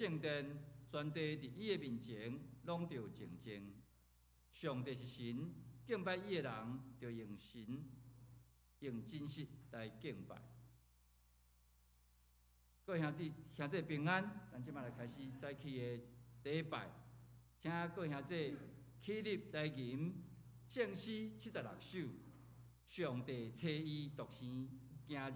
圣殿，全地佇伊的面前攏著靜靜。上帝是神，敬拜伊的人，著用神用真實來敬拜。各位兄弟兄姊平安，咱這擺來開始早起的禮拜，請各位兄姊起立來吟聖詩76首，上帝差伊獨生囝兒。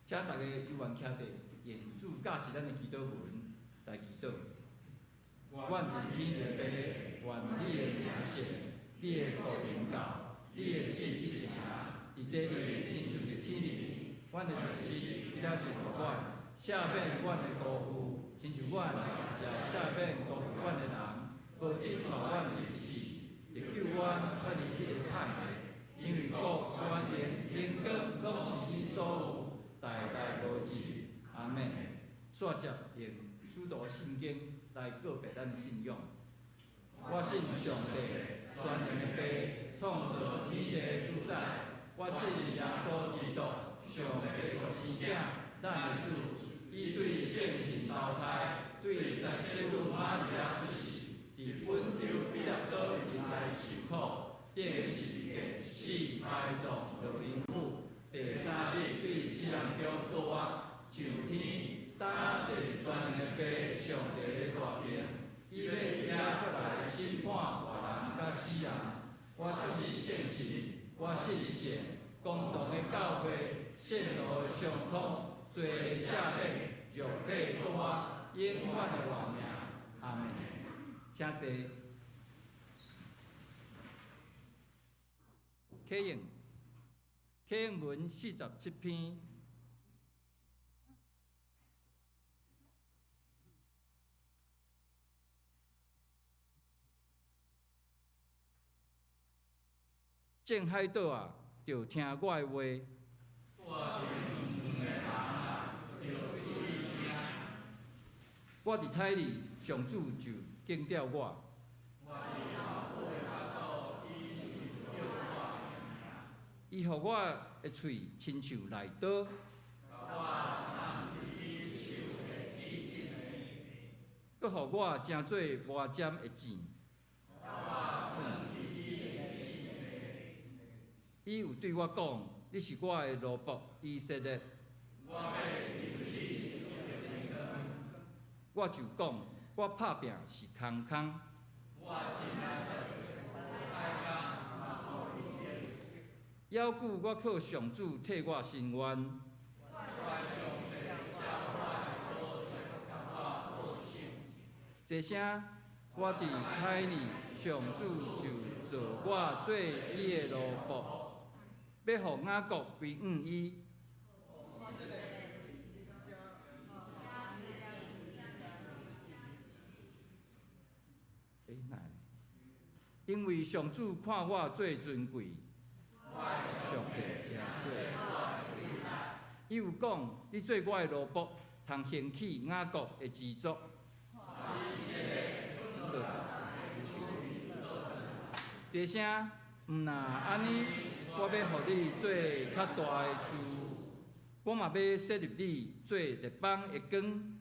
請大家有緣徛地，用主教示咱的祈禱文來祈禱。阮佇天的父，願你的名聖，你的國臨到，你的旨意行，佇地裡親像佇天裡。阮的一食今仔日予阮，赦免阮的辜負，親像阮也赦免辜負阮的人。無得帶阮入試，會救阮脫離彼个歹的。因為國、權柄、榮光，攏是你所有，代代無止。阿們。煞接用使徒信經來告白咱的信仰。我信上帝，全能的父，創造天地的主宰。我信耶穌基督，上帝獨生囝，咱的主。伊對聖神投胎，對十聖女瑪利亞出世，佇本丟彼拉多面來受苦，釘十字架，死埋葬落陰府，第三日對死人中復活，上天，搭坐全能的父上帝的大爿，伊欲伫遐閣來審判活人佮死人。我相信聖神，我信聖公同的教會，聖徒的相通，罪赦免，肉體復活，永遠的活命。阿們。請坐。啟應，啟應文47篇。眾海島啊，著聽我的話。我佇胎裡，上主就揀調我。伊予我的喙親像利刀。閣閣予我成做磨尖的箭。伊有對我講：你是我的奴僕以色列。我就講：我拍拚是空空。猶久我靠上主替我伸冤。這聲我佇海裡，上主就造我做伊的奴僕，欲予雅各歸向伊。欸，哪會？因為上主看我做尊貴，上帝成做。伊有講：你做我的奴僕，通興起雅各的支族。這聲毋若按呢，我欲予你做較大的事，我嘛欲設立你做列邦的光。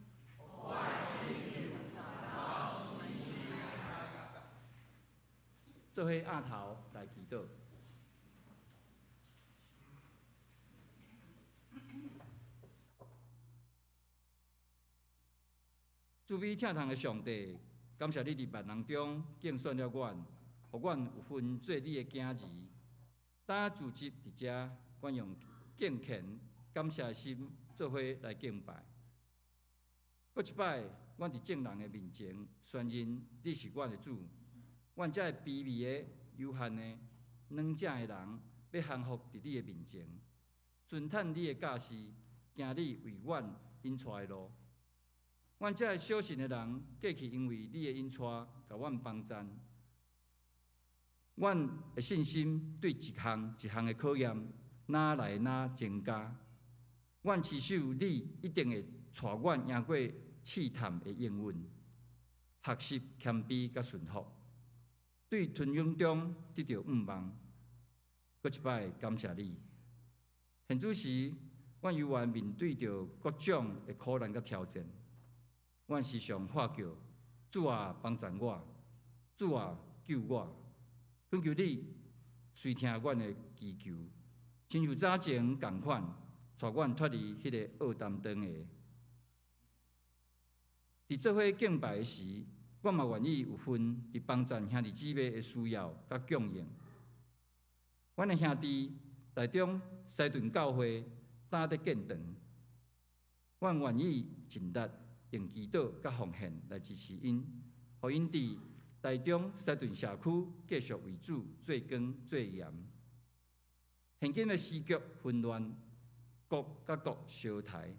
做伙徉頭來祈禱。慈悲疼痛的上帝，感謝你佇萬人中揀選了阮，予阮有份做你的囝兒。當聚集佇遮，阮用敬虔感謝的心做伙來敬拜。閣一擺，阮佇眾人的面前宣認你是阮的主。阮遮个卑微的、有限的、軟正的人，欲降服佇你的面前，尊嘆你的教示，行你為阮引帶的路。阮遮个小信的人，過去因為你的引帶，共阮幫贊。阮的信心對一項一項的考驗，愈來愈增加。阮持守你一定會帶阮贏過試探的應允，學習謙卑佮順服，對吞湧中得著向望。閣一擺感謝你。現此時，阮猶原面對著各種的苦難佮挑戰，阮時常喊叫：主啊，幫贊我！主啊，救我！懇求你垂聽阮的祈求，親像早前仝款，帶阮脫離彼个惡擔當的。佇做伙敬拜的時，我嘛願意有份佇幫贊兄弟姊妹的需要佮供應。阮的兄弟台中西屯教會擔佇建堂，阮願意盡力用祈禱佮奉獻來支持𪜶，予𪜶佇台中西屯社區繼續為主做光做鹽。現今的時局紛亂，國佮國相刣，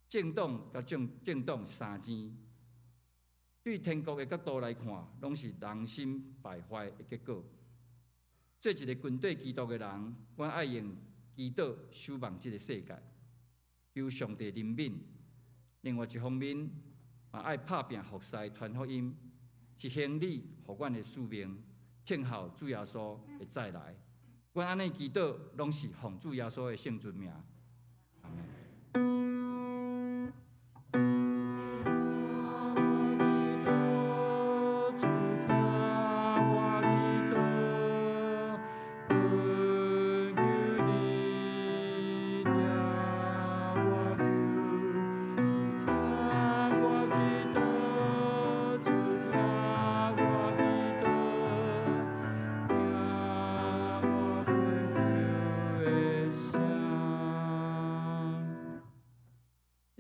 政黨佮政黨相爭，對天國的角度來看，攏是人心敗壞的結果。做一個跟綴基督的人，阮愛用祈禱守望這个世界，求上帝憐憫。另外一方面，嘛愛拍拚服侍傳福音，實行你予阮的使命，等候主耶穌的再來。阮按呢祈禱，攏是奉主耶穌的聖尊名。阿們。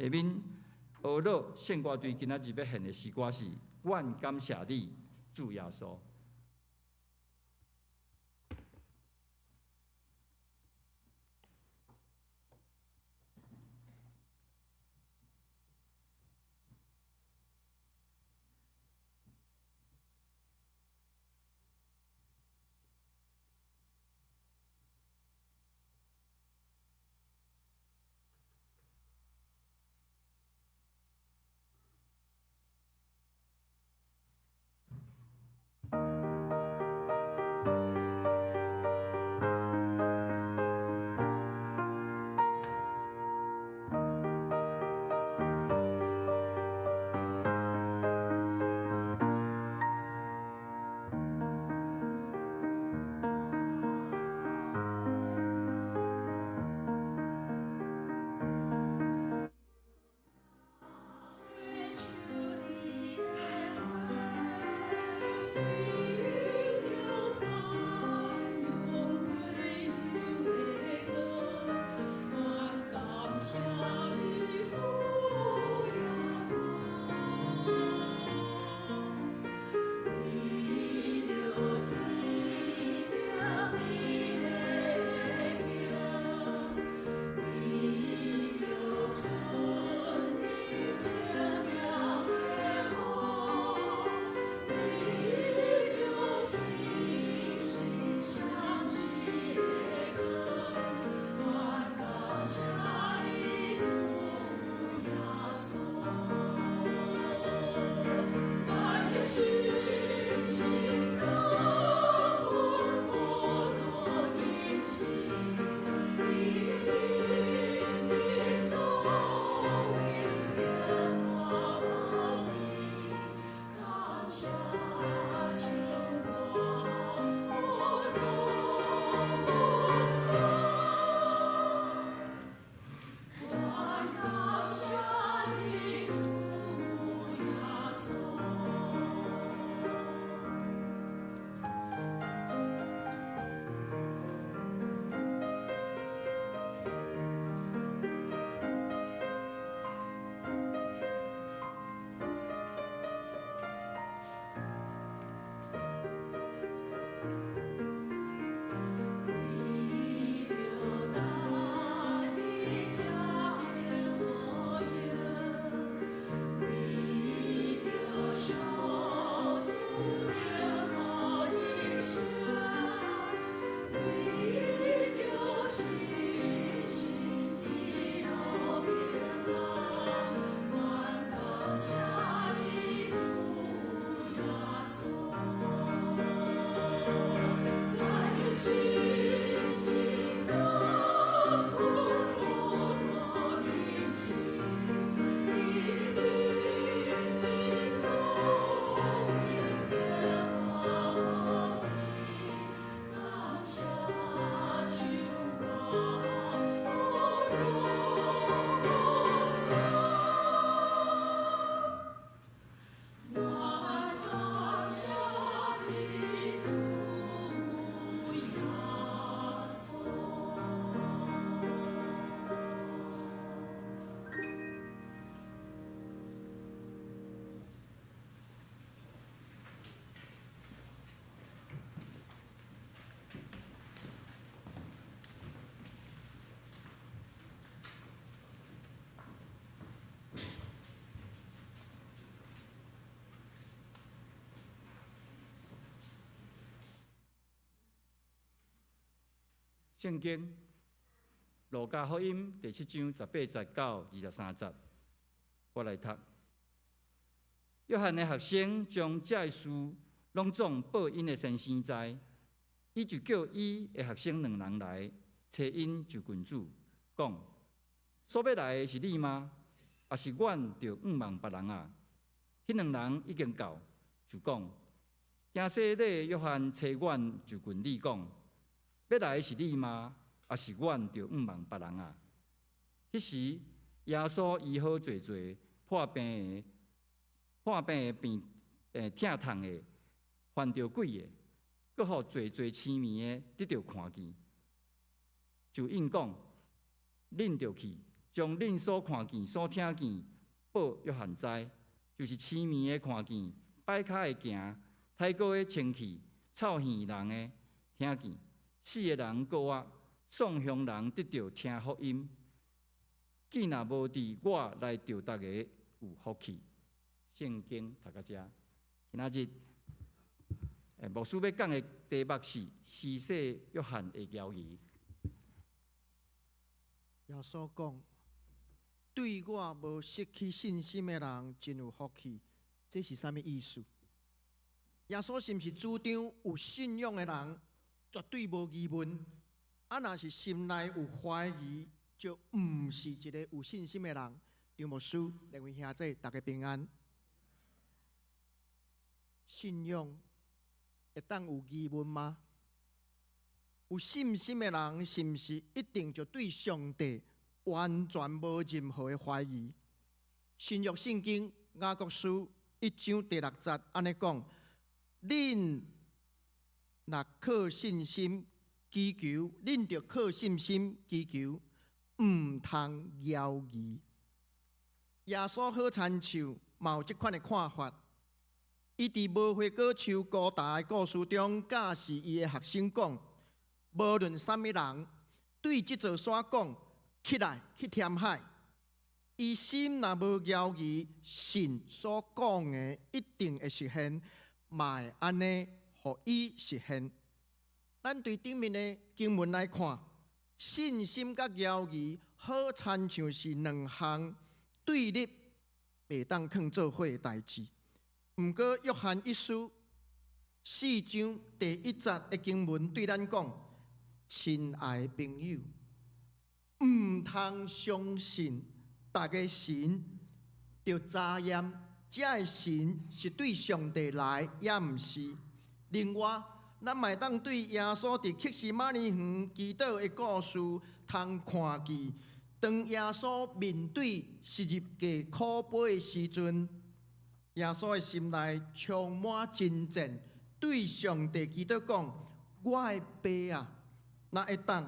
下面，俄勒聖歌隊今仔日欲獻的詩歌是《阮感謝你，主耶穌》。聖經路加福音第七章十八節到二十三節，我來讀。約翰的學生將這个事攏總報𪜶的先生知，伊就叫伊的學生兩人來，揣𪜶就近主，講：所欲來的是你嗎？抑是阮著向望別人啊？彼兩人已經到，就講：行洗禮約翰揣阮就近你講，欲來的是你嗎？抑是阮著向望別人啊？彼時，耶穌醫好濟濟破病的病疼痛的、犯著鬼的，閣予濟濟癡盲的得著看見。就應講：恁著去，將恁所看見、所聽見報約翰知，就是癡盲的看見、跛跤的行、胎膏的清氣、臭耳人的聽見、死的人閣活、喪鄉人得著聽福音。見若無佇我來著逐个有福氣。聖經讀到遮，今仔日牧師欲講的題目是施洗約翰的猶疑。耶穌講：對我無失去信心的人，真有福氣。這是啥物意思？耶穌是毋是主張有信仰的人絕對無疑問？啊，若是心內有懷疑，就毋是一個有信心的人。張牧師，兩位兄弟，大家平安。信仰會當有疑問嗎？有信心的人，是毋是一定就對上帝完全無任何的懷疑？新約聖經雅各書一章第六節按呢講：恁若靠信心祈求，恁著靠信心祈求，毋通猶疑。耶穌好親像嘛有這款的看法。伊佇無花果樹高達的故事中，教示伊的學生講：無論啥物人對這座山講，起來去填海，伊心若無猶疑，信所講的一定會實現，嘛會按呢予伊實現。咱對頂面的經文來看，信心佮猶疑好親像是兩項對立，袂當囥做伙的代誌。毋過，約翰一書四章第一節的經文對咱講：親愛的朋友，毋通相信逐个神，著查驗這个神是對上帝來，抑毋是。另外，咱嘛會當對耶穌佇客西馬尼園祈禱的故事通看見，當耶穌面對十字架苦杯的時陣，耶穌的心內充滿爭戰，對上帝祈禱講：我的爸啊，若會當，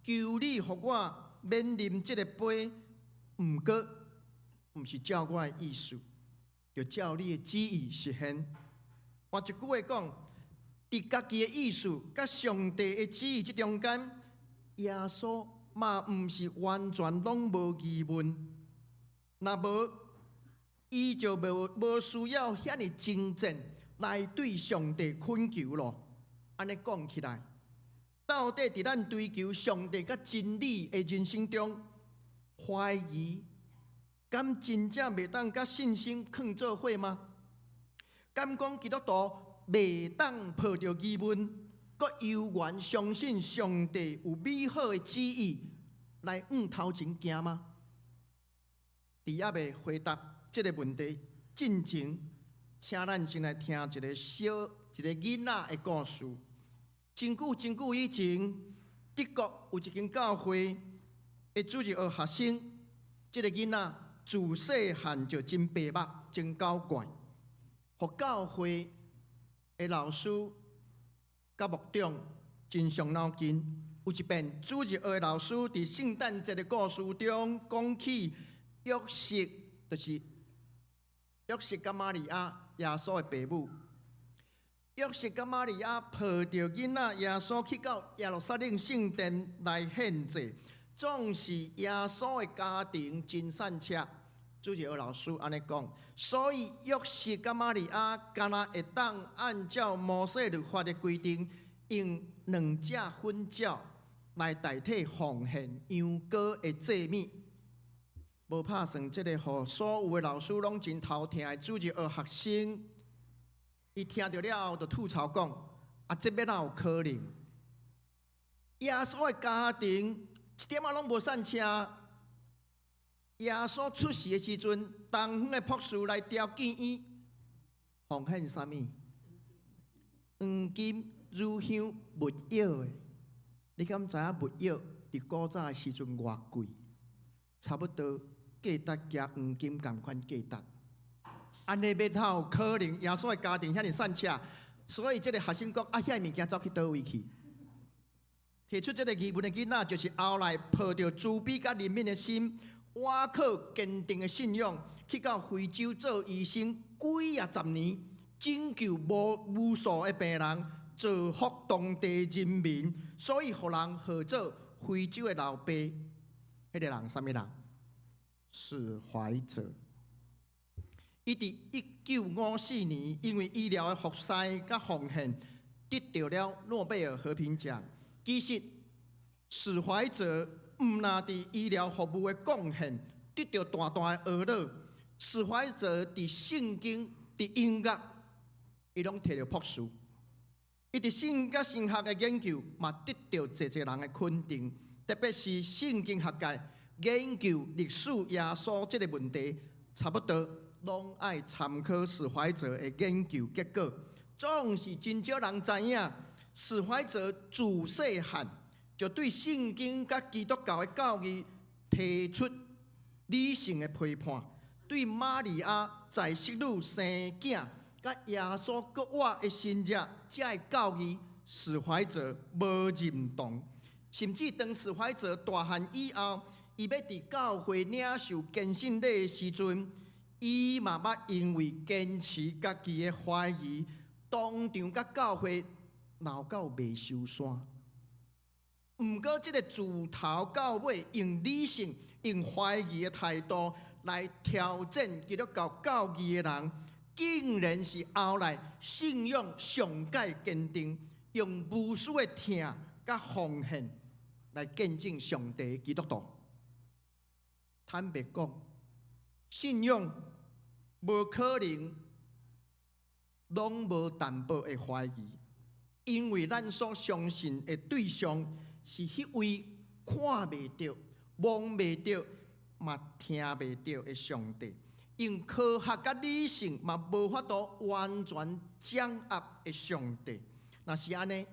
求你予我免啉這個杯，毋過，毋是照我的意思，著照你的旨意實現。換一句話講，佇家己的意思佮上帝的旨意這中間，耶穌嘛毋是完全攏無疑問。若無，伊就無需要遐爾爭戰來對上帝懇求囉。按呢講起來，到底佇咱追求上帝佮真理的人生中，懷疑敢真正袂當佮信心囥做伙嗎？敢講基督徒袂當抱著疑問，閣猶原相信上帝有美好的旨意來向頭前行嗎？佇猶未回答這个問題進前，請咱先來聽一個囡仔的故事。真久真久以前，德國有一間教會的主日學學生，這个囡仔自細漢就真白目、真狡怪，予教會的老師佮牧長真傷腦筋。有一遍，主日學的老師佇聖誕節的故事中講起約瑟，就是約瑟佮瑪利亞，耶穌的爸母。約瑟佮瑪利亞抱著囡仔耶穌去到耶路撒冷聖殿來獻祭，總是耶穌的家庭真散赤。主日學老師按呢講，所以約瑟佮瑪利亞敢若會當按照摩西律法的規定，用兩隻糞鳥來代替奉獻羊羔的祭物。無拍算，這個予所有的老師攏真頭疼的主日學學生，伊聽著了後就吐槽講：啊，這欲哪有可能？耶穌的家庭一點仔攏無散赤。耶穌出世的時陣，東方的博士來朝見伊，奉獻啥物？黃金、乳香、沒藥的。你敢知影沒藥佇古早的時陣偌貴？差不多價值加黃金仝款價值。按呢欲哪有可能？耶穌的家庭遐爾散赤，所以這个學生講：啊，遐物件走去佗位去？提出這个疑問的囡仔，就是後來抱著慈悲佮憐憫的心，倚靠堅定的信仰，去到非洲做醫生幾仔十年，拯救無無數的病人，造福當地人民，所以予人號做非洲的老爸。彼个人啥物人？史懷哲。伊佇1954年，因為醫療的服侍佮奉獻，得著了諾貝爾和平獎。其實，史懷哲毋但佇醫療服務的貢獻得著大大的呵咾。史懷哲佇聖經、佇音樂，伊攏提著博士。伊佇聖經佮神學的研究嘛，得著濟濟人的肯定，特別是聖經學界研究歷史耶穌這个問題，差不多攏愛參考史懷哲的研究結果。總是真少人知影，史懷哲自細漢就對聖經佮基督教的教義提出理性的批判，對瑪利亞在室女生囝，佮耶穌復活的神蹟，這个教義，史懷哲無認同。甚至當史懷哲大漢以後，伊欲佇教會領受堅信禮的時陣，伊嘛捌因為堅持家己的懷疑，當場佮教會鬧到袂收山。毋過，這个自頭到尾用理性、用懷疑的態度來挑戰基督教教義的人，竟然是後來信仰上蓋堅定，用無私的疼佮奉獻來見證上帝的基督徒。坦白講，信仰無可能攏無淡薄的懷疑，因為咱所相信的對象是彼位看袂著、摸袂著、嘛聽袂著的上帝。用科學佮理性嘛無法度完全掌握的上帝。若是按呢，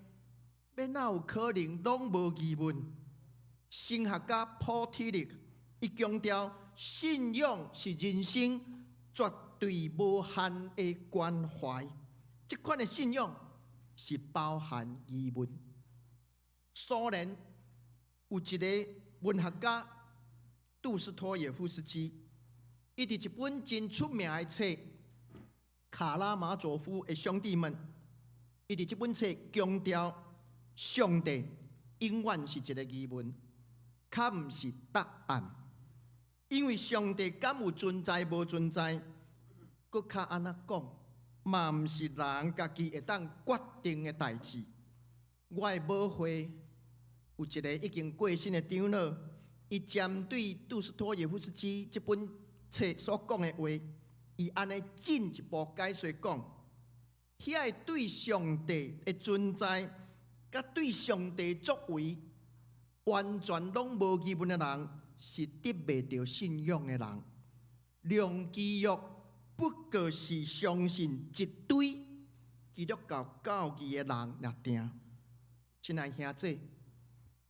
欲哪有可能攏無疑問？神學家普提力伊強調，信仰是人生絕對無限的關懷。這款的信仰是包含疑問。蘇聯有一个文學家杜斯托耶夫斯基，伊佇一本真出名的冊《卡拉馬佐夫的兄弟們》，伊佇這本冊強調，上帝永遠是一个疑問，較毋是答案。因為上帝敢有存在無存在，閣較按怎講，嘛毋是人家己會當決定的代誌。我的母會有一个已經過身的長老，伊針對杜斯托耶夫斯基這本冊所講的話，伊按呢進一步解說講，遐个對上帝的存在，佮對上帝作為完全攏無疑問的人，是得袂著信仰的人。良基約不過是相信一堆基督教教義的人爾定。親愛兄姊，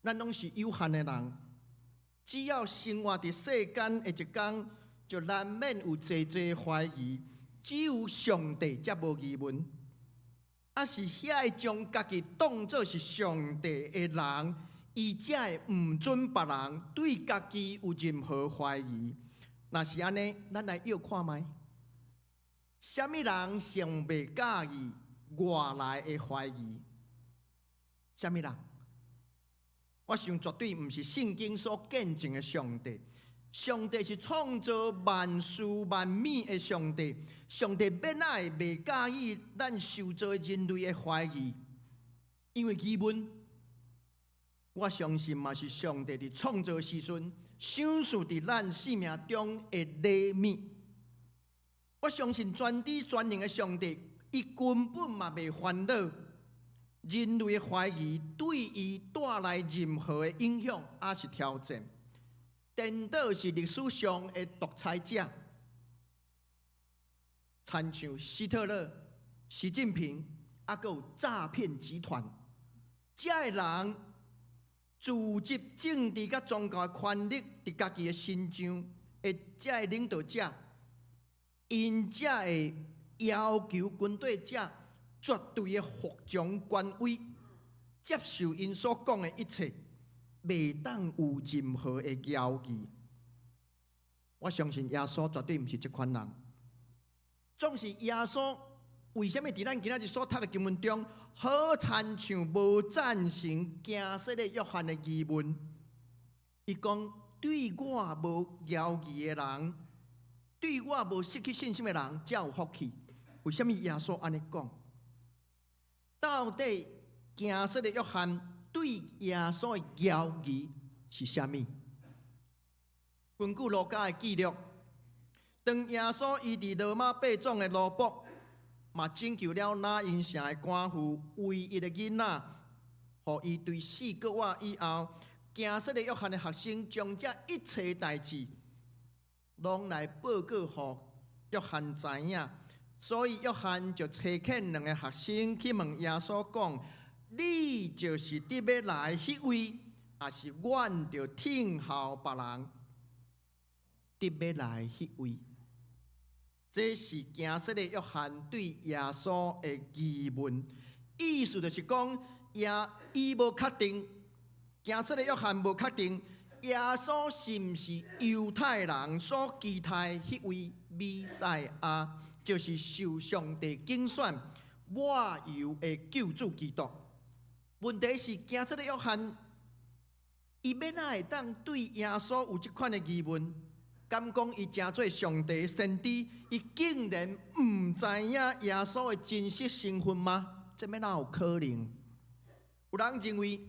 咱攏是有限的人，只要生活佇世間的一天，就難免有濟濟懷疑。只有上帝才無疑問。啊，是遐个將家己當做是上帝的人，伊才會毋準別人對家己有任何懷疑。若是按呢，咱來臆看覓，啥物人上袂佮意外來的懷疑？啥物人？我想絕對毋是聖經所見證的上帝。上帝是創造萬事萬物的上帝。上帝欲哪會袂佮意咱受造人類的懷疑？因為疑問我相信嘛是上帝佇創造時陣，賞賜佇咱生命中的禮物。我相信全知全能的上帝，伊根本嘛袂煩惱人類的懷疑對伊帶來任何的影響，抑是挑戰。顛倒是歷史上的獨裁者，親像希特勒、習近平，抑閣有詐騙集團，這的人組織政治佮宗教的權力佇家己的身上的這的領導者，𪜶才會要求軍隊者絕對的服從權威，接受𪜶所講的一切，袂當有任何的猶疑。我相信耶穌絕對毋是這款人。總是耶穌為啥物佇咱今仔日所讀的經文中，好親像無贊成驚洗禮約翰的疑問？伊講，對我無猶疑的人，對我無失去信心的人，才有福氣。為啥物耶穌按呢講？到底驚洗禮約翰對耶穌的猶疑是啥物？根據路加的記錄，當耶穌伊佇羅馬被葬的奴僕，嘛拯救了拿因城的寡婦唯一的囡仔，予伊對4個月以後，驚洗禮約翰的學生將這一切代誌，攏來報告予約翰知影，所以約翰就差遣兩个學生去問耶穌講：你就是得欲來彼位，抑是阮著等候別人？得欲來彼位？這是驚洗禮約翰對耶穌的疑問，意思就是講，耶伊無確定，驚洗禮約翰無確定，耶穌是毋是猶太人所期待彼位彌賽亞，就是受上帝揀選抹油的救主基督。問題是驚洗禮約翰，伊欲怎會當對耶穌有這款的疑問？敢講伊成做上帝先知，伊竟然毋知影耶穌的真實身份嗎？這欲哪有可能？有人認為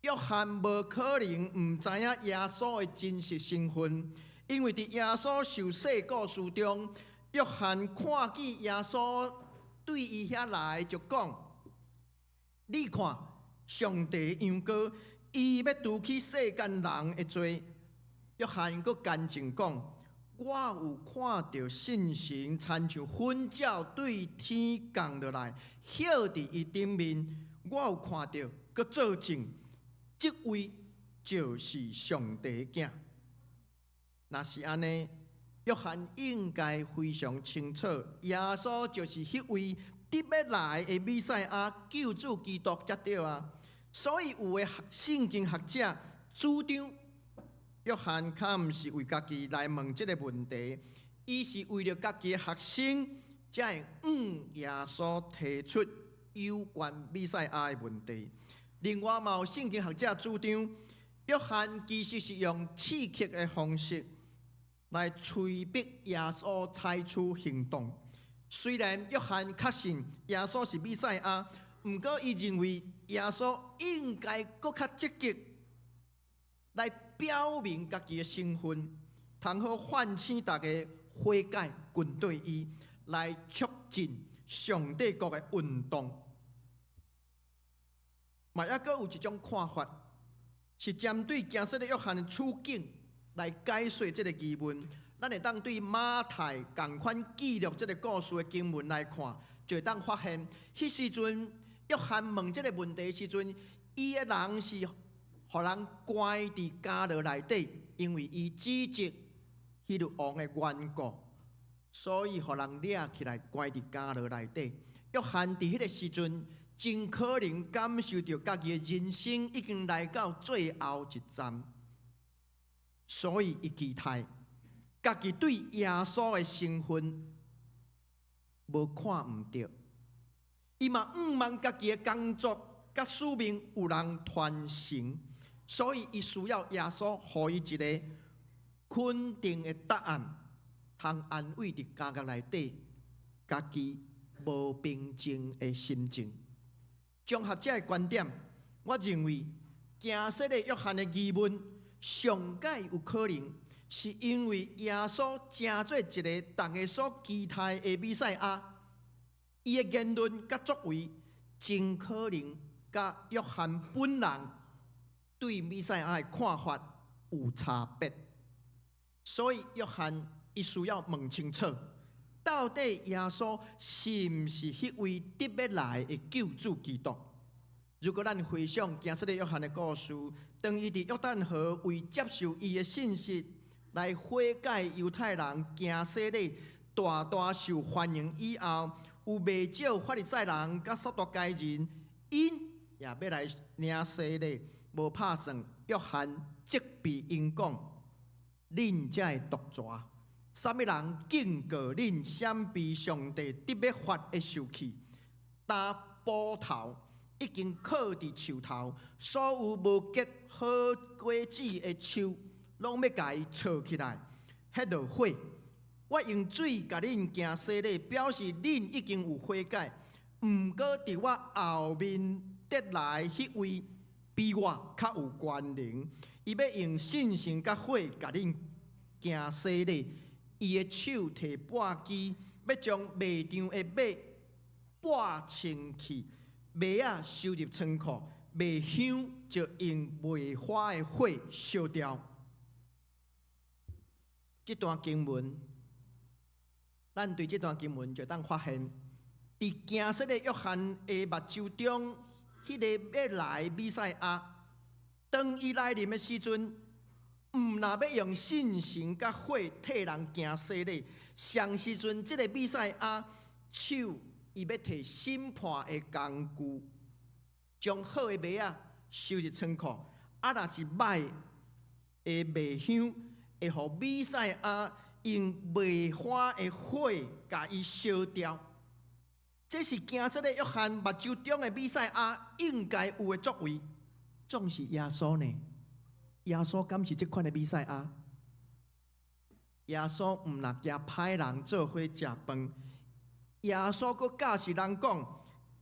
約翰無可能毋知影耶穌的真實身份，因為佇耶穌受洗故事中，約翰看見耶穌對伊遐來，就講：你看，上帝羊羔，伊欲除去世間人的罪。約翰閣乾淨講：我有看著聖神親像糞鳥對天降落來，歇佇伊頂面。我有看著，閣做證，這位就是上帝囝。若是按呢，約翰應該非常清楚，耶穌就是彼位得欲來的彌賽亞救主基督才對啊。所以有的聖經學者主張，約翰較毋是為家己來問這个問題，伊是為著家己的學生，才會向耶穌提出有關彌賽亞的問題。另外，嘛有聖經學者主張，約翰其實是用刺激的方式來催逼耶穌採取行動。雖然約翰確信耶穌是彌賽亞，毋過伊認為耶穌應該閣較積極來表明家己的身份，通好喚醒大家悔改，跟隨伊，來促進上帝國的運動。嘛，抑閣有一種看法，是針對驚洗禮約翰的處境來解說這个疑問。咱會當對馬太仝款記錄這个故事的經文來看，就會當發現，彼時陣約翰問這个問題時陣，伊的人是予人關佇監牢內底，因為伊指責希律王的緣故，所以予人掠起來關佇監牢內底。約翰佇彼个時陣，真可能感受著家己的人生已經來到最後一站，所以伊期待家己對耶穌的身份無看毋著，伊嘛向望家己的工作佮使命有人傳承，所以伊需要耶穌予伊一个肯定的答案，通安慰佇監獄內底家己無平靜的心情。綜合這个觀點，我認為行洗禮約翰的疑問，上蓋有可能是因為耶穌成做一个大家所期待的彌賽亞，伊的言論佮作為，真可能佮約翰本人對彌賽亞的看法有差別，所以約翰伊需要問清楚，到底耶穌是毋是彼位得欲來的救主基督？如果咱回想行洗禮約翰的故事，當伊佇約旦河為接受伊的信息來悔改猶太人行洗禮，大大受歡迎以後，有袂少法利賽人佮撒都該人，𪜶也欲來領洗禮，無拍算約翰責備𪜶講：恁這个毒蛇，啥物人警告恁閃避上帝得欲發的受氣？擔斧頭已經靠佇樹頭，所有無結好果子的樹，攏欲共伊鋤起來，彼落火。我用水共恁行洗禮，表示恁已經有悔改。毋過佇我後面得來彼位，比我較有權能，伊欲用聖神佮火共恁行洗禮。伊的手提簸箕，欲將麥場的麥簸清去，麥仔收入倉庫，麥香就用袂火的火燒掉。這段經文，咱對這段經文就當發現，佇行洗禮約翰的目睭中，彼个欲來彌賽亞，當伊來臨的時陣，毋若欲用聖神佮火替人行洗禮，啥時陣這个彌賽亞手伊欲提審判的工具，將好的麥仔收入倉庫，啊，若是䆀的麥香，會予彌賽亞用袂火的火共伊燒掉。這是行洗禮約翰目睭中的彌賽亞應該有的作為。總是耶穌呢？耶穌敢是這款的彌賽亞？耶穌毋若驚歹人做伙食飯，耶穌閣教示人講：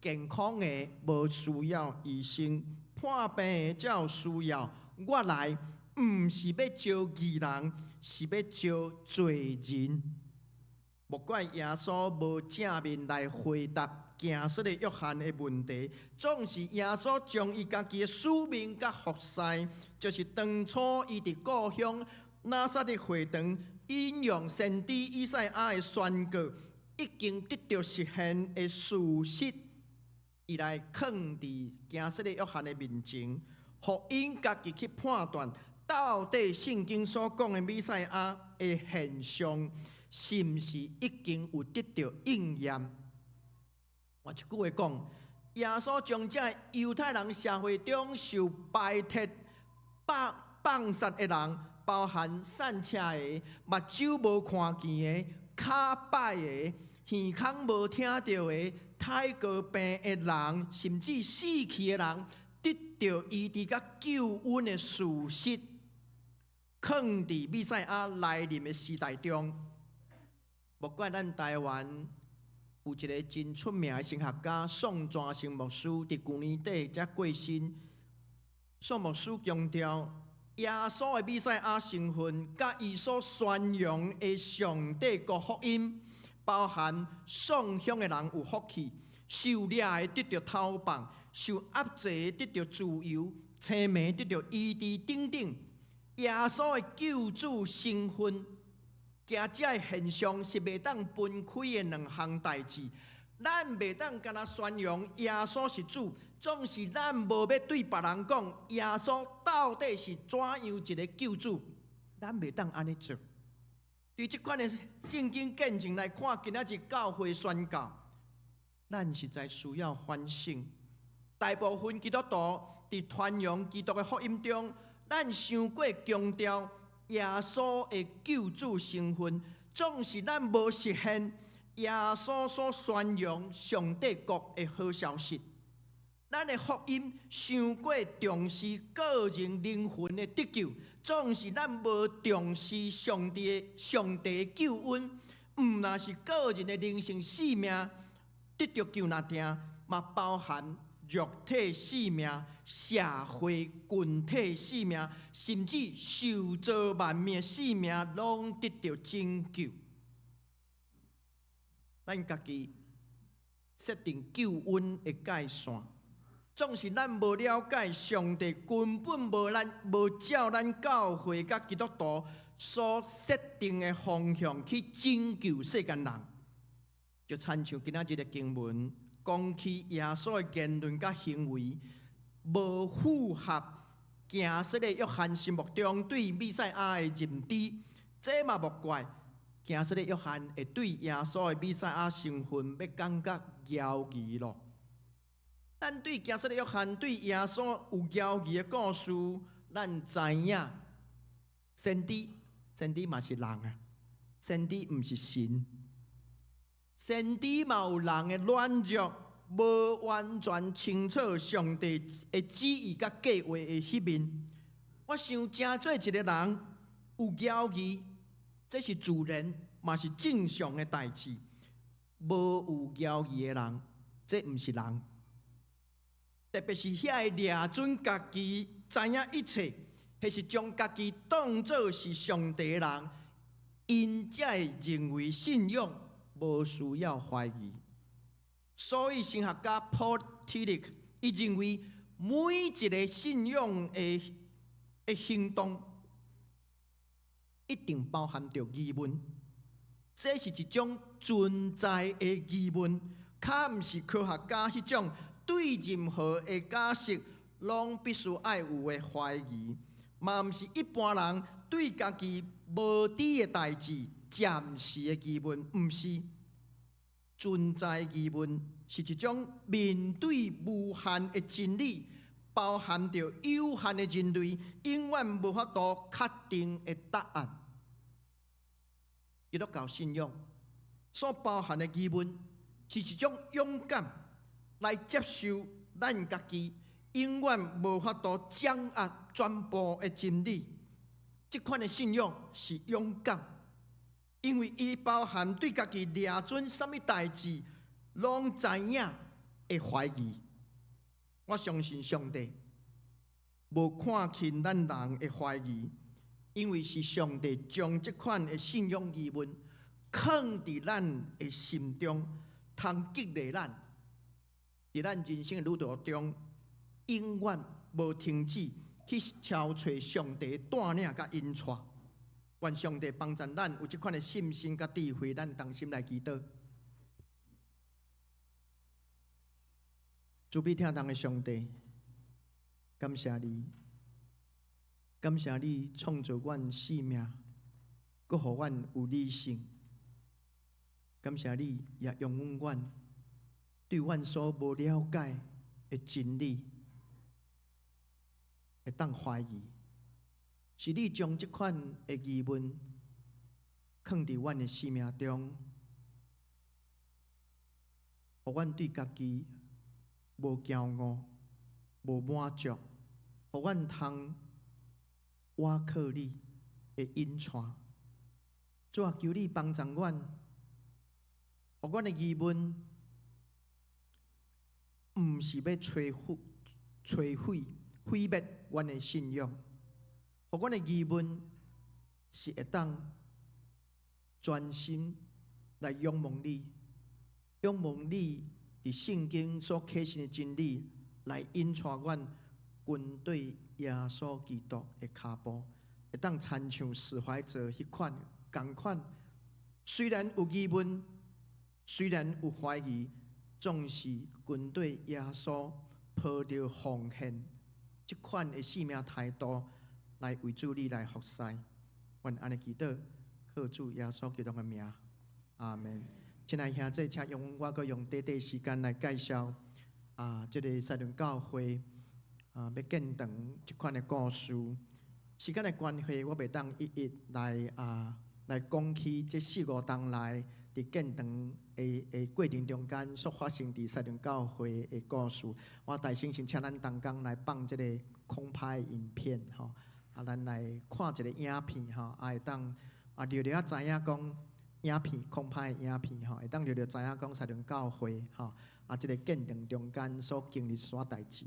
健康的無需要醫生，破病的才有需要。我來毋是欲召義人，是欲召罪人。莫怪耶穌無正面來回答行洗禮約翰的問題，總是耶穌將伊家己的使命佮服侍，就是當初伊佇故鄉拿撒勒會堂引用先知以賽亞的宣告，已經得著實現的事實，伊來囥佇行洗禮約翰的面前，予𪜶家己去判斷，到底聖經所講的彌賽亞的現象，是毋是已經有得著應驗？換一句話講，耶穌將這猶太人社會中受排斥、放放殺的人，包含散赤的、目睭無看見的、跤擺的、耳孔無聽著的、泰國病的人，甚至死去的人，得著醫治佮救恩的事實，囥佇彌賽亞來臨的時代中。莫怪咱台灣有一个真出名的神學家宋傳生牧師，佇舊年底才過身。宋牧師強調，耶穌的彌賽亞身份，佮伊所宣揚的上帝國福音，包含喪鄉的人有福氣，受掠的得著偷放，受壓制的得著自由，青盲得著醫治等等。耶穌的救主身份，行這个現象是袂當分開的兩項代誌。咱袂當干焦宣揚耶穌是主，總是咱無欲對別人講耶穌到底是怎樣一个救主，咱袂當按呢做。對這款的聖經見證來看，今仔日教會宣教，咱實在需要反省。大部分基督徒佇傳揚基督的福音中，咱傷過強調耶穌的救主身份，總是咱無實現耶穌所宣揚上帝國的好消息。咱的福音傷過重視個人靈魂的得救，總是咱無重視上帝的救恩，毋但是個人的靈性性命得著救爾爾，嘛包含肉體性命、社會群體性命，甚至受造萬物的性命，攏得著拯救。咱家己設定救恩的界線，總是咱無了解上帝根本無照咱教會佮基督徒所設定的方向去拯救世間人，就親像今仔日的經文講起耶穌的言論佮行為，無符合行洗禮約翰心目中對彌賽亞的認知，這嘛無怪。行洗禮約翰會對耶穌的彌賽亞身份欲感覺猶疑囉。咱對行洗禮約翰對耶穌有猶疑的故事，咱知影先知，先知嘛是人啊，先知毋是神，先知嘛有人的軟弱，無完全清楚上帝的旨意佮計畫的彼面。我想成做一个人有猶疑，這是自然，嘛是正常的代誌。無有猶疑的人，這毋是人。特別是遐个掠準家己知影一切，彼是將家己當做是上帝的人，𪜶才會認為信仰無需要懷疑。所以神學家 Paul Tillich 伊認為每一个信仰的行動，一定包含著疑問，這是一種存在的疑問，較毋是科學家彼種對任何的假設攏必須愛有的懷疑，嘛毋是一般人對家己無知的代誌暫時的疑問，毋是。存在疑問是一種面對無限的真理，包含著有限的人類，永遠無法度確定的答案。基督教信仰所包含的疑問，是一種勇敢來接受咱家己永遠無法度掌握全部的真理。這款的信仰是勇敢，因為伊包含對家己掠準啥物代誌攏知影的懷疑。我相信上帝無看輕咱人的懷疑，因為是上帝將這款的信仰疑問囥佇咱的心中，通激勵咱，佇咱人生的旅途中，永遠無停止去敲揣上帝帶領佮引帶。願上帝幫助咱有這款的信心佮智慧，咱同心來祈禱。慈悲疼人的上帝，感謝你，感謝你創造阮生命，閣予阮有理性。感謝你也容許阮對阮所無了解的真理會當懷疑，是你將這款的疑問囥佇阮的生命中，予阮對家己無驕傲、無滿足，予阮通倚靠你的引帶。主啊，求你幫助阮，予阮的疑問毋是欲摧毀、摧毀、毀滅阮的信仰，予阮的疑問是會當專心來仰望你，仰望你佇聖經所啟示的真理，來引帶阮跟對耶穌基督的跤步，會當親像史懷哲彼款仝款，雖然有疑問，雖然有懷疑，總是跟對耶穌抱著奉獻這款的生命態度來為主你來服侍。阮按呢祈禱，靠主耶穌基督的名，阿門。親愛兄弟，請容我閣用短短時間來介紹啊，這个西崙教會啊，欲建堂這款的故事。時間的關係，我袂當一一來啊來講起這四五冬來佇建堂的過程中間所發生佇西崙教會的故事。我大先先請咱同工來放這个空拍影片吼，啊，咱來看一个影片吼，啊，會當啊略略仔知影講影片，空拍影片吼，會當略略知影講西崙教會吼，啊，這个見證中間所經歷啥代誌。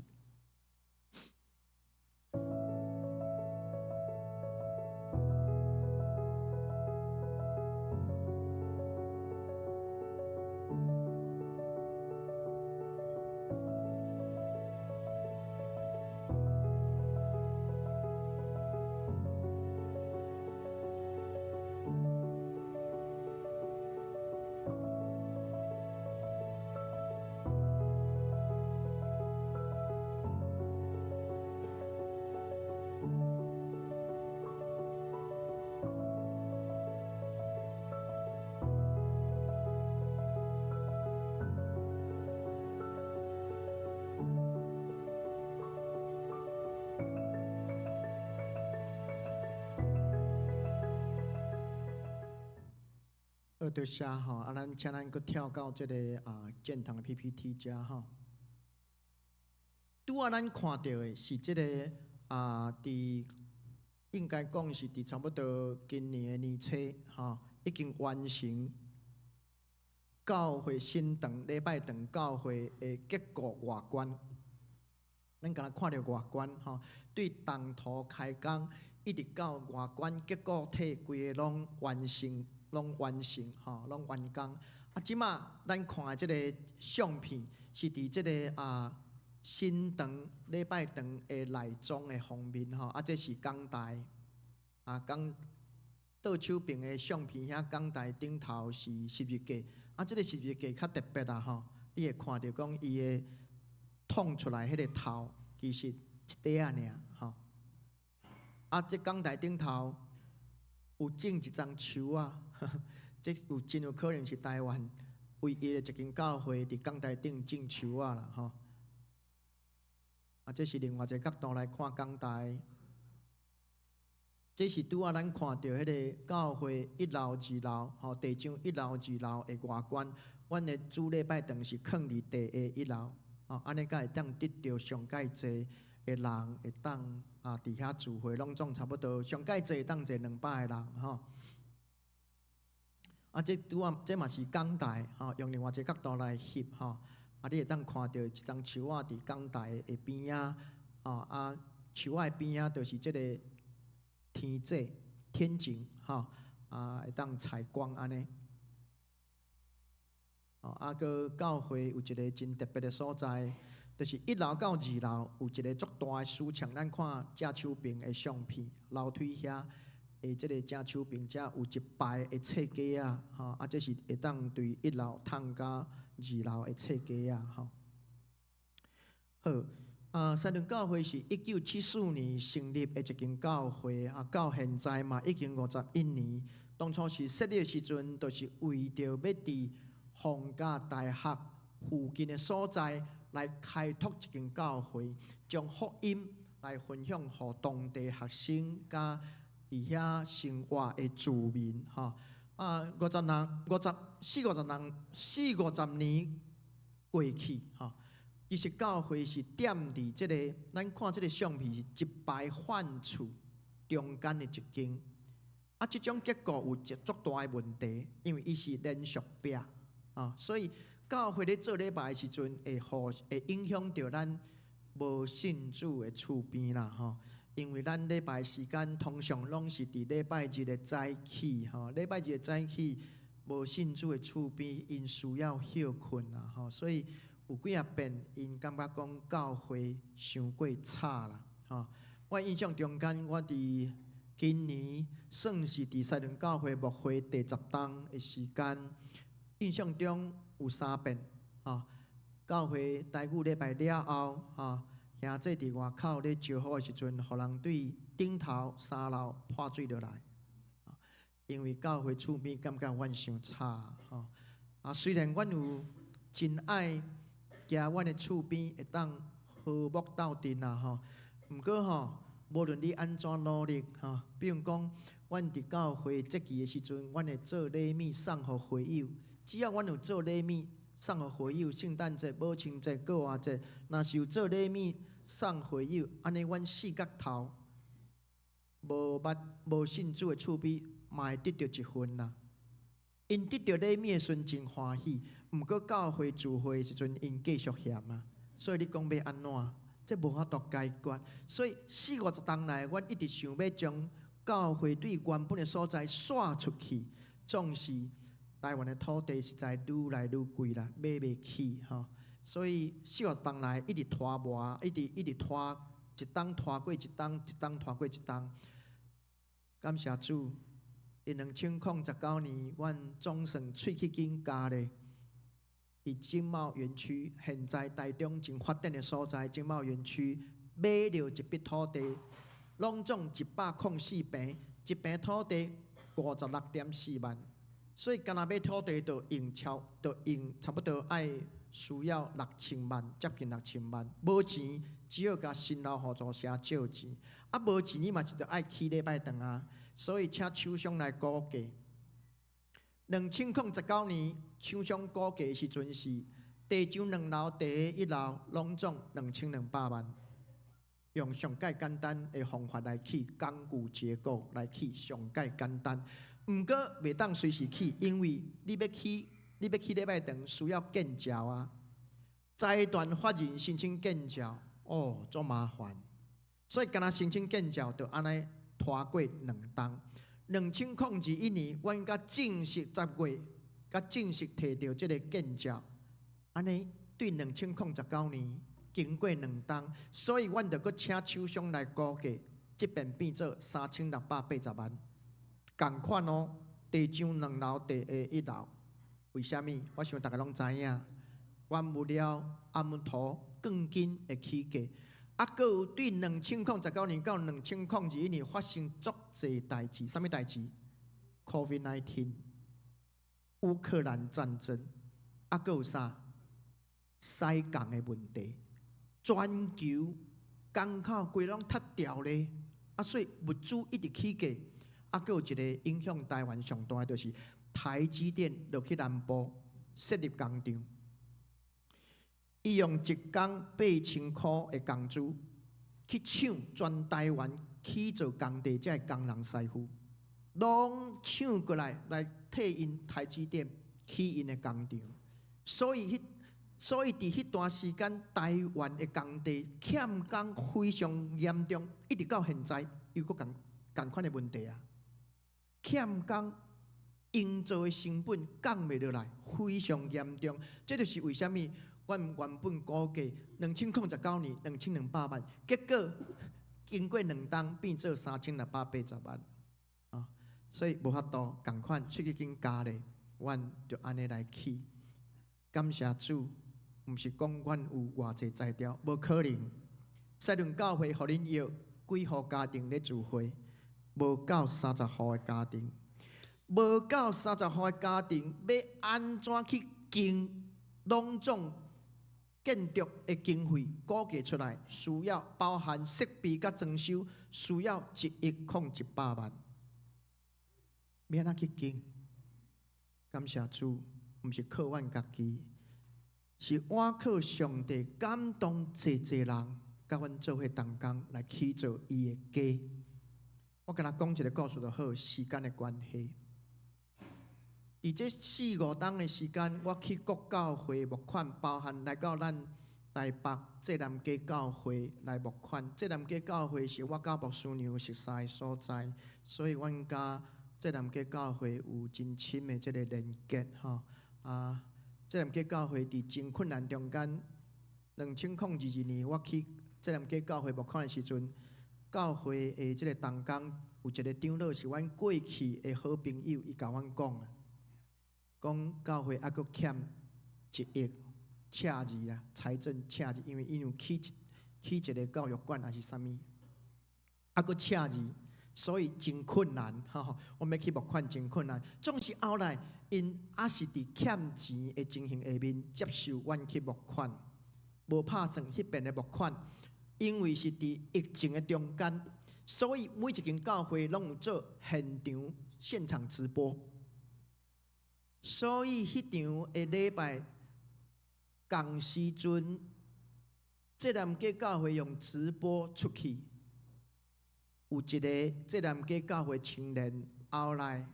好，多謝吼，啊，咱請咱閣跳到這个建堂的 PPT 遮吼。拄仔咱看著的是這个佇應該講是佇差不多今年的年初吼，已經完成教會新堂禮拜堂教會的結構外觀。咱敢若看著外觀吼，對動土開工一直到外觀結構體規个攏完成。攏完成吼，攏完工。啊，這馬咱看的這个相片是佇這个新堂禮拜堂的內裝的方面吼。啊，這是講台啊，講倒手邊的相片遐講台頂頭是十字架。啊，這个十字架較特別啦吼，你會看著講伊的燙出來彼个頭其實一塊仔爾吼。啊，這講台頂頭有種一叢樹仔。這有真有可能是台灣唯一的一間教會佇講台頂種樹仔啦吼。啊，這是另外一個角度來看講台。這是拄仔咱看著彼个教會一樓、二樓吼，地上一樓、二樓的外觀。阮的主禮拜堂是囥佇地下一樓，吼，按呢才會當得著上蓋濟的人會當佇遐聚會，攏總差不多上蓋濟會當坐200個人吼。啊，這拄仔這嘛是講台吼，用另外一個角度來翕吼。啊，你會當看著一叢樹仔佇講台的邊仔，吼啊，樹仔的邊仔就是這個天井、天井吼，啊，會當採光按呢。哦，啊，閣教會有一個真特別的所在，就是一樓到二樓有一個足大的書牆，咱看正手邊的相片，樓梯遐。的這个正手邊遮有一排的冊架仔，吼，啊，這是會當對一樓通到二樓的冊架仔，吼。好，啊，西屯教會是1974年成立的一間教會，啊，到現在嘛已經51年。當初是設立的時陣，就是為著欲佇逢甲大學附近的所在來開拓一間教會，將福音來分享予當地學生佮佇遐生活的住民，吼。啊，五十人，五十四五十人，四五十年過去，吼。其實教會是踮佇這个，咱看這个相片是一排飯厝中間的一間。啊，這種結構有一足大的問題，因為伊是連續壁啊，所以教會咧做禮拜的時陣，會予會影響著咱無信主的厝邊啦，吼。因為咱禮拜時間通常攏是佇禮拜日的早起，吼，禮拜日的早起，無信主的厝邊𪜶需要歇睏啦，吼，所以有幾仔遍𪜶感覺講教會傷過吵啦，吼。我印象中間，我佇今年算是佇西屯教會牧會第十冬的時間，印象中有三遍，吼，教會台語禮拜了後，吼。兄姊佇外口咧招呼的時陣，予人對頂頭三樓潑水落來，因為教會厝邊感覺阮傷吵，吼。啊，雖然阮有真愛驚阮的厝邊會當和睦鬥陣啦，吼。毋過吼，無論你按怎努力，吼，比如講，阮佇教會節期的時陣，阮會做禮物送予會友，只要阮有做禮物送予會友，聖誕節、母親節、復活節，若是有做禮物送會友，按呢，阮四角頭無捌無信主的厝邊，嘛會得著一份啦。𪜶得著禮物的時陣真歡喜，毋過教會聚會的時陣，𪜶繼續嫌啊，所以你講欲按怎？這無法度解決。所以四五十冬來，阮一直想欲將教會對原本的所在徙出去，總是台灣的土地實在愈來愈貴啦，買袂起吼。所以四五十冬來一直拖磨，一直一直拖，一冬拖過一冬，一冬拖過一冬。感謝主，佇2019年，阮總算喙齒緊咬咧。佇經貿園區，現在台中真發展的所在，經貿園區買著一筆土地，攏總104坪，一坪土地56.4萬，所以干焦買土地就用超，就用差不多愛需要六千萬，接近六千萬，無錢只好共新老互助社借錢，啊無錢你嘛是著愛起禮拜堂啊，所以請廠商來估價。2019年，廠商估價時陣是地上兩樓、地下一樓，攏總2200萬。用上蓋簡單的方法來起鋼骨結構來起上蓋簡單，毋過袂當隨時起，因為你欲起禮拜堂需要建照啊。財團法人申請建照，哦，足麻煩。所以干焦申請建照，就按呢拖過兩冬。2021年，阮才正式10月，才正式提著這个建照，按呢對2019年經過兩冬，所以阮就閣請廠商來估價，這邊變做3680萬，仝款哦，地上兩樓，地下一樓。為啥物？我想逐家攏知影，原物料、啊木頭、鋼筋會起價，啊，閣有對2019年到2021年發生足濟代誌，啥物代誌？COVID-19、烏克蘭戰爭，啊，閣有啥？西港的問題，全球港口規攏塞牢咧，啊，所以物資一直起價，啊，閣有一个影響台灣上大的就是台積電落去南部設立工廠，伊用一工8000箍的工資去搶全台灣起做工地這个工人師傅，攏搶過來來替𪜶台積電起𪜶的工廠，所以佇彼段時間，台灣的工地欠工非常嚴重，一直到現在又閣仝仝款的問題啊！欠工營造的成本降袂落來，非常嚴重。這就是為啥物阮原本估計2019年2200萬，結果經過兩冬變做3680萬啊！所以無法度仝款喙齒緊咬咧，阮就按呢來起。感謝主，毋是講阮有偌濟才調，無可能。西倫教會予恁約幾戶家庭咧聚會，無夠30戶的家庭，無夠三十戶的家庭，欲按怎去經攏總建築的經費估計出來，需要包含設備佮裝修，需要1億零100萬。欲按怎去經？感謝主，毋是靠阮家己，是倚靠上帝感動濟濟人，佮阮做伙同工來起造伊的家。我共你講一个故事就好，時間的關係。佇這四五冬的時間，我去各教會募款，包含來到咱台北濟南街教會來募款。濟南街教會是我佮牧師娘熟似的所在，所以阮佮濟南街教會有真深的這个連結吼。啊，濟南街教會佇真困難中間，2022年我去濟南街教會募款的時陣，教會的這个同工有一个長老是阮過去的好朋友，伊共阮講啊，講教會猶閣欠1億赤字啊，財政赤字，因為𪜶有起一个教育館還是啥物，猶閣赤字，所以真困難，吼！我欲去募款真困難。總是後來，𪜶猶是佇欠錢的情形下面接受阮去募款，無拍算彼邊的募款，因為是佇疫情的中間，所以每一間教會攏有做現場現場直播。所以彼場的禮拜仝時陣，濟南街教會用直播出去，有一个濟南街教會青年後來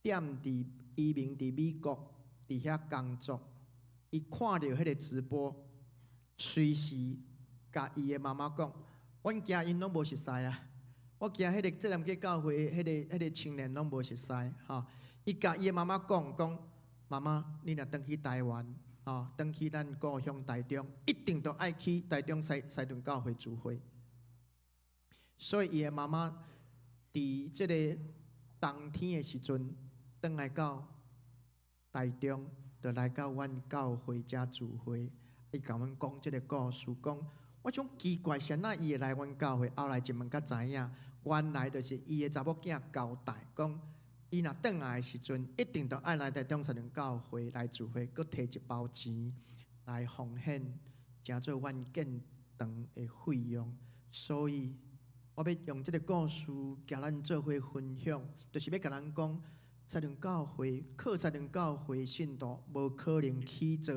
踮佇移民佇美國，佇遐工作，伊看著彼个直播，隨時共伊的媽媽講：阮驚𪜶攏無熟似啊！我驚彼个浙南街教會彼个青年攏無熟似吼。伊共伊的媽媽講講：媽媽，你若轉去台灣，吼，轉去咱故鄉台中，一定都愛去台中西西屯教會聚會。所以伊的媽媽佇這个冬天的時陣，轉來到台中，就來到阮教會遮聚會。伊共阮講這个故事，講我想奇怪，啥那伊會來阮教會？後來一問才知影，原來就是伊的查某囝交代，講伊若轉來的時陣，一定都愛來台中西屯教會來聚會，閣提一包錢來奉獻，成做阮建堂的費用。所以，我欲用這个故事，共咱做伙分享，就是欲共咱講，西屯教會靠西屯教會信徒，無可能起做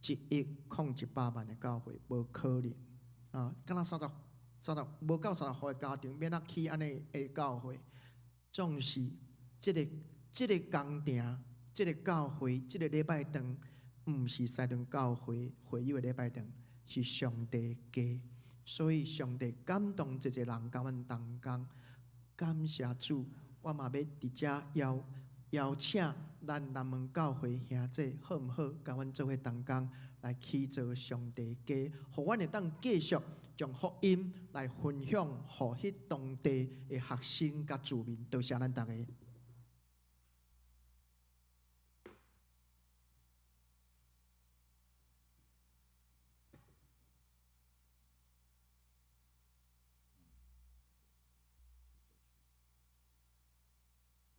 1億零100萬的教會，無可能啊！敢若三十三十無夠30戶的家庭，欲按怎起按呢的教會？總是這个工程、這个教會、這个禮拜堂，毋是西屯教會會友的禮拜堂，是上帝的家。所以上帝感動一個人共阮同工，感謝主，我嘛欲佇遮邀邀請咱南門教會兄弟好毋好？共阮做伙同工來起造上帝家，予阮會當繼續將福音來分享，予彼當地的學生佮住民。多謝咱逐家。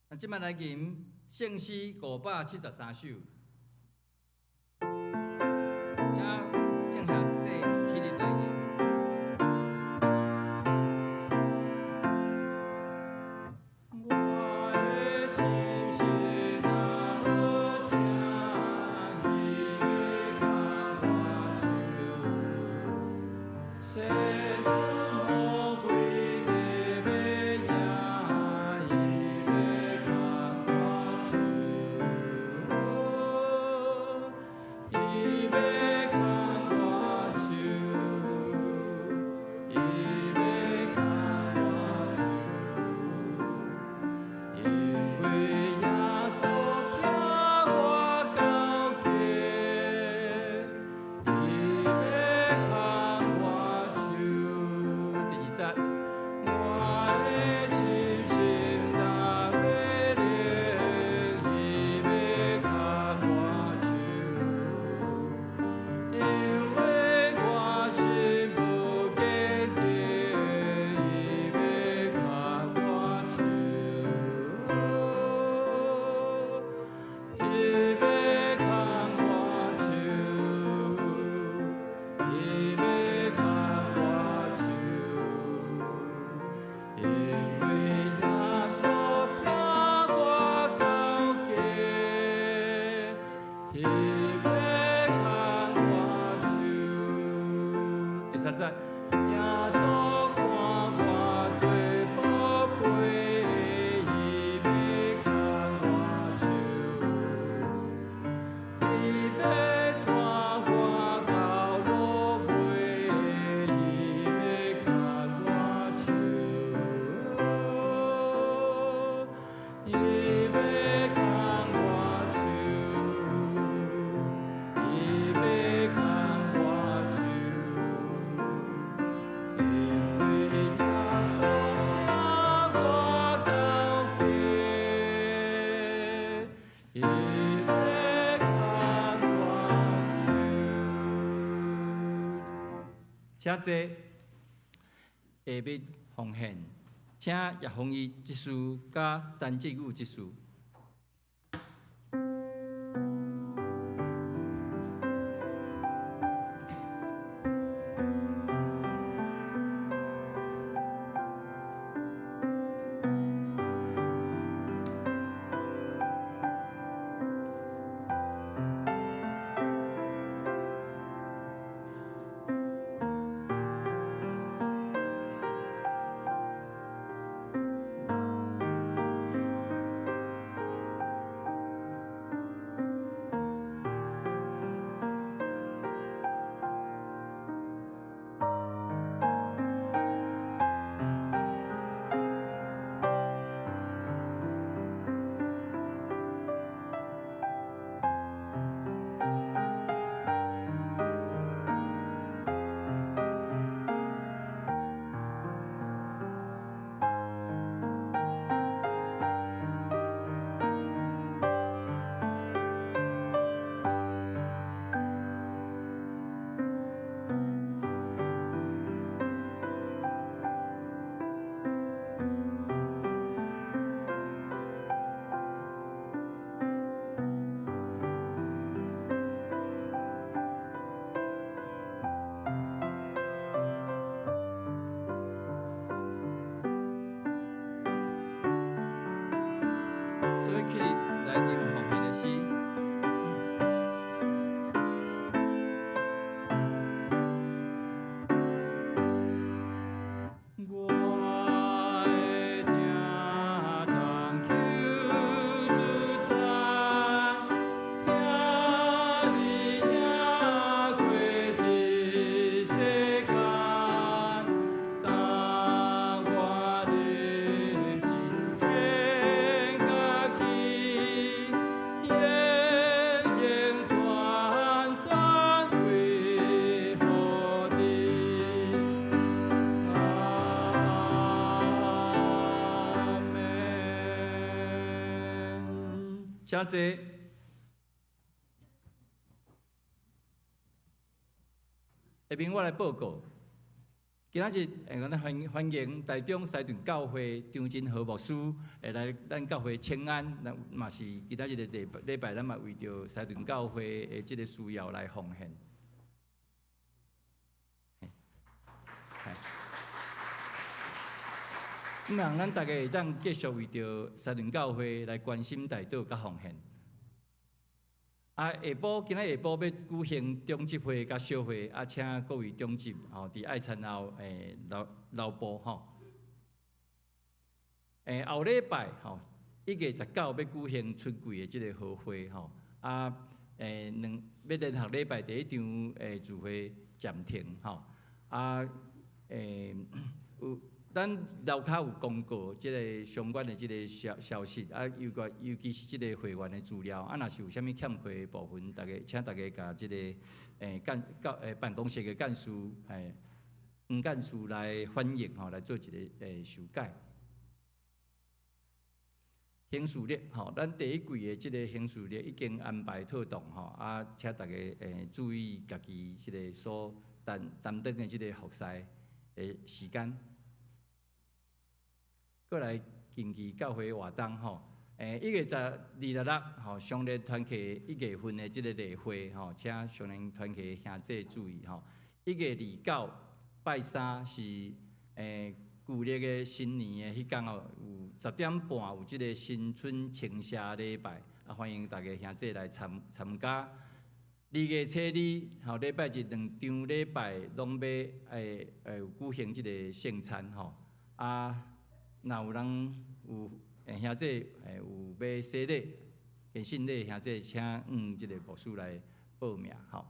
啊，這擺來吟聖詩573首，請正兄弟起立來吟。我的心是若好聽，伊欲牽我手，世事魔鬼計欲贏，伊欲牽我手，伊欲牽我手，伊欲牽我手，因為耶穌疼我到家，伊欲牽我手。第二節，我的心心若欲靈，伊欲牽我手，因為我心無堅定，伊欲牽我手，伊欲牽我手，伊欲牽我手，因為耶穌疼我到家，伊欲牽我手。第三節，耶穌看我做寶貝，伊欲牽我手，伊欲帶我到落尾，伊欲牽我手，伊欲牽我手，伊欲牽我手，因為耶穌疼我到家，伊欲牽我手。請坐，下面奉獻，請葉宏毅執事佮陳志宇執事。所以起立來念奉獻的詩。請坐。下面我來報告，今仔日會咱歡歡迎台中西屯教會張真和牧師會來咱教會請安，咱嘛是今仔日的禮禮拜，咱嘛為著西屯教會的這个需要來奉獻。希望咱大家會當繼續為著西屯教會來關心代禱佮奉獻。啊，下晡今仔下晡欲舉行長執會佮小會，啊，請各位長執吼佇愛餐後留留步吼。後禮拜吼1月19欲舉行春季的這个和會吼，啊，兩欲聯合禮拜第一場聚會暫停吼，啊，有。咱樓跤有公告這个相關的這个消消息，啊，尤個尤其是這个會員的資料，啊，若是有啥物欠缺的部分，大家請大家共這个幹教辦公室的幹事黃幹事來反映吼，來做一个修改。行事曆吼，咱第一季的這个行事曆已經安排妥當吼，啊，請大家注意家己這个所擔擔當的這个服侍的時間。過來近期教會活動吼，1月26吼，雙連團契一月份的這个例會吼，請雙連團契兄弟注意吼。1月29拜三是舊曆的新年的彼工哦，有10點半有這个新春清社禮拜，啊，歡迎大家兄弟來參參加。2月初二吼，禮拜日兩場禮拜攏欲有舉行這个聖餐吼，啊。若有人有兄弟有欲洗禮、堅信禮兄弟，請向這个牧師來報名吼。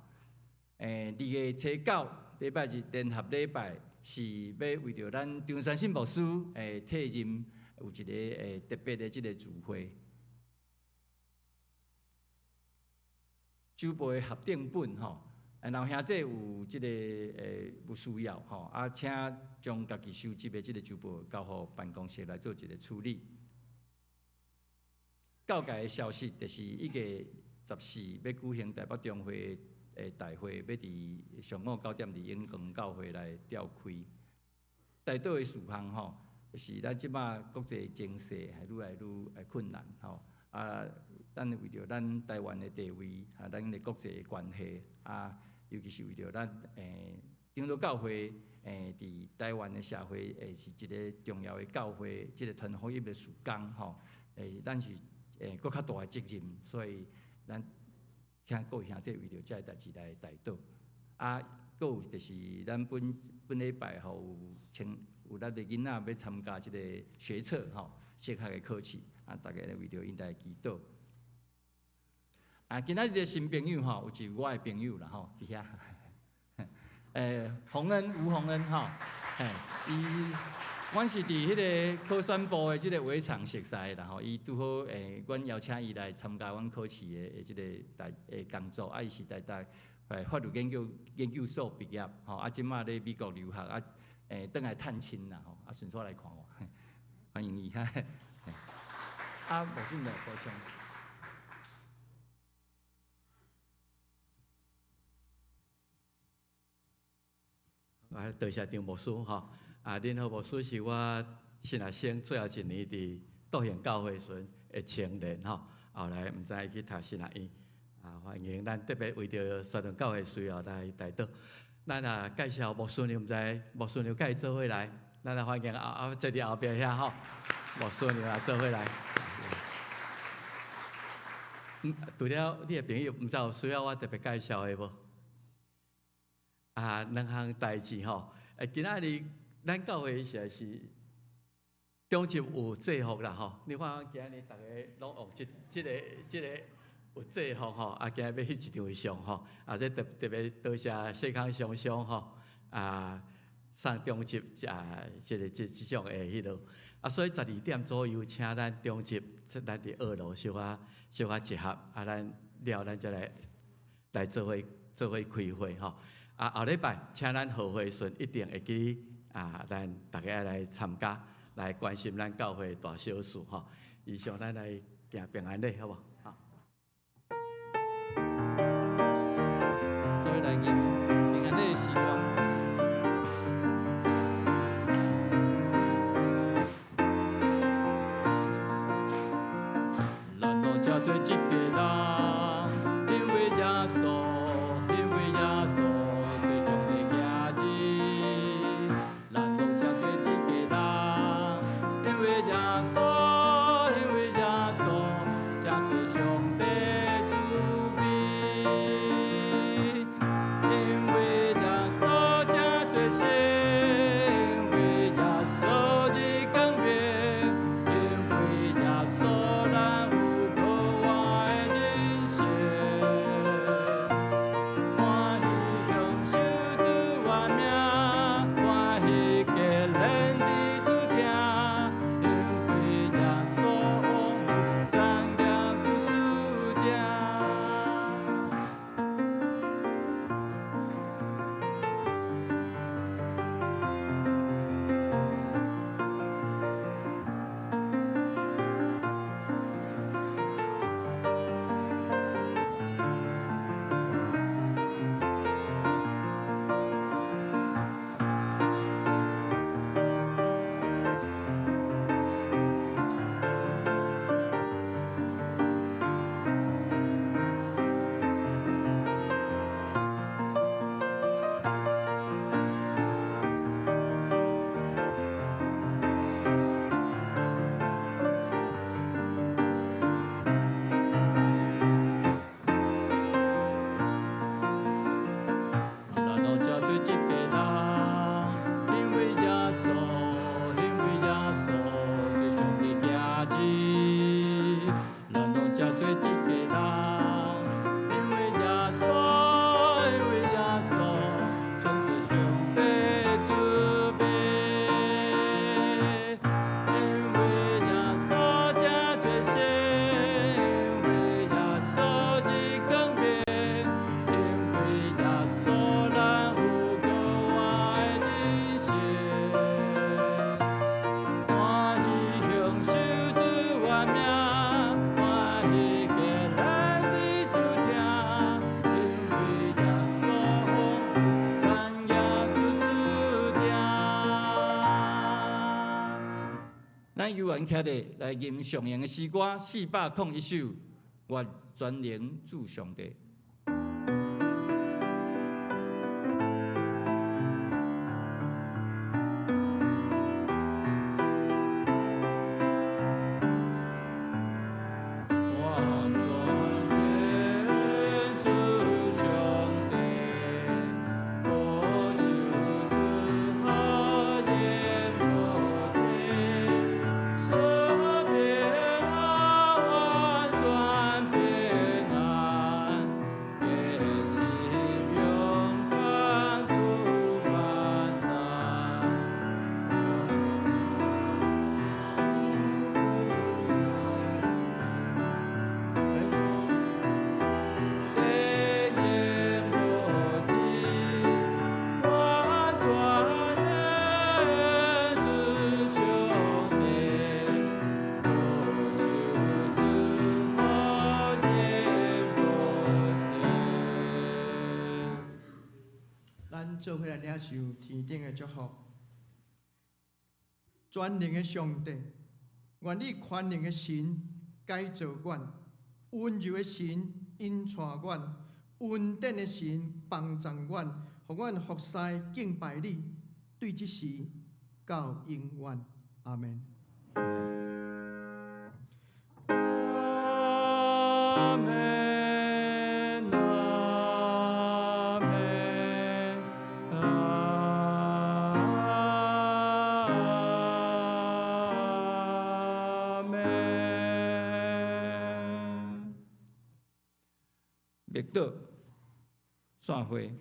2月初9禮拜日聯合禮拜是欲為著咱張三信牧師退任有一个特別的這个聚會。周報的合訂本吼。若兄弟有這个有需要吼，啊，請將家己收集的這个周報交予辦公室來做一个處理。教界的消息就是1月14欲舉行台北中會的大會，欲佇上午9點佇永光教會來召開。代禱的事項吼，就是咱這擺國際情勢係愈來愈困難吼，啊，咱為著咱台灣的地位啊，咱的國際關係啊。尤其是為著咱長老教會佇台灣的社會是一个重要的教會，這个傳福音的事工吼，咱是閣較大的責任，所以咱請各位兄弟為著這个代誌來代禱。啊，閣有就是咱本本禮拜吼有請有咱的囡仔欲參加這个學測吼，升學的考試，啊，大家來為著𪜶來祈禱。啊，今仔日的新朋友吼，有一個我的朋友啦吼，佇遐，洪恩吳洪恩吼，嘿，伊，阮是佇彼个考選部的這个會場熟似的啦吼，伊拄好阮邀請伊來參加阮考試的這个代工作，啊，伊是台大法律研究研究所畢業，吼，啊，這馬咧美國留學，啊，轉來探親啦吼，啊，順紲來看我，歡迎伊，啊，無信來補充。啊，多謝張牧師吼，啊，林和牧師是我神學生最後一年佇道賢教會時的青年吼，後來毋知伊去讀神學院，啊，歡迎咱特別為著沙頓教會需要來代禱。咱啊介紹牧師娘，毋知牧師娘佮伊做伙來，咱來歡迎啊啊坐佇後壁遐吼，牧師娘也做伙來。除了你的朋友，毋知有需要我特別介紹的無？啊，兩項代誌吼，今仔日咱教會實在是中集有制服啦吼。你看今日逐个攏學這個有制服吼，啊，今日欲翕一張相吼，啊，這特特別多謝細康雙雙吼，啊，送中集啊，這個這這種的彼落，啊，所以12點左右，請咱中集，咱佇二樓小可小可集合，啊，咱了咱才來來做伙做伙開會吼。啊，後禮拜請咱賀會順一定會記啊，咱逐家來參加，來關心咱教會大小事吼。以上咱來行平安禮，好無？好。做伙來吟平安禮的時光。咱攏誠濟一家人，因為耶穌，因為耶穌做上帝囝兒。咱攏誠濟一家人，因為耶穌，因為耶穌，誠濟上帝慈悲。因為耶穌誠濟神，因為耶穌日光明，因為耶穌咱有閣活的人生。歡喜享受主的名，歡喜結連佇主疼，因為耶穌王有產業主賜定。咱攏誠濟一家人，因為耶穌，因為耶穌做上帝囝兒。咱攏誠濟一家人，因為耶穌，因為耶穌，上濟上帝慈悲。因為耶穌誠濟神，因為耶穌日光明，因為耶穌咱有閣活的人生。歡喜享受主的名，歡喜結連佇主疼，因為耶穌王有產業主賜定。咱猶原徛咧來吟上型的詩歌401首，願全能主上帝。願全能主上帝，無受絲毫淹沒地，賜平安，完全平安，堅心勇敢度患難。地淹沒止，願全能主上帝，無受絲毫淹沒地。咱做伙來領受天頂的祝福。全能的上帝，願以寬容的神改造阮，溫柔的神引帶阮，恩典的神幫助阮，予阮服侍敬拜你，對這時到永遠。阿門。願門，阿門，阿門。默禱散會。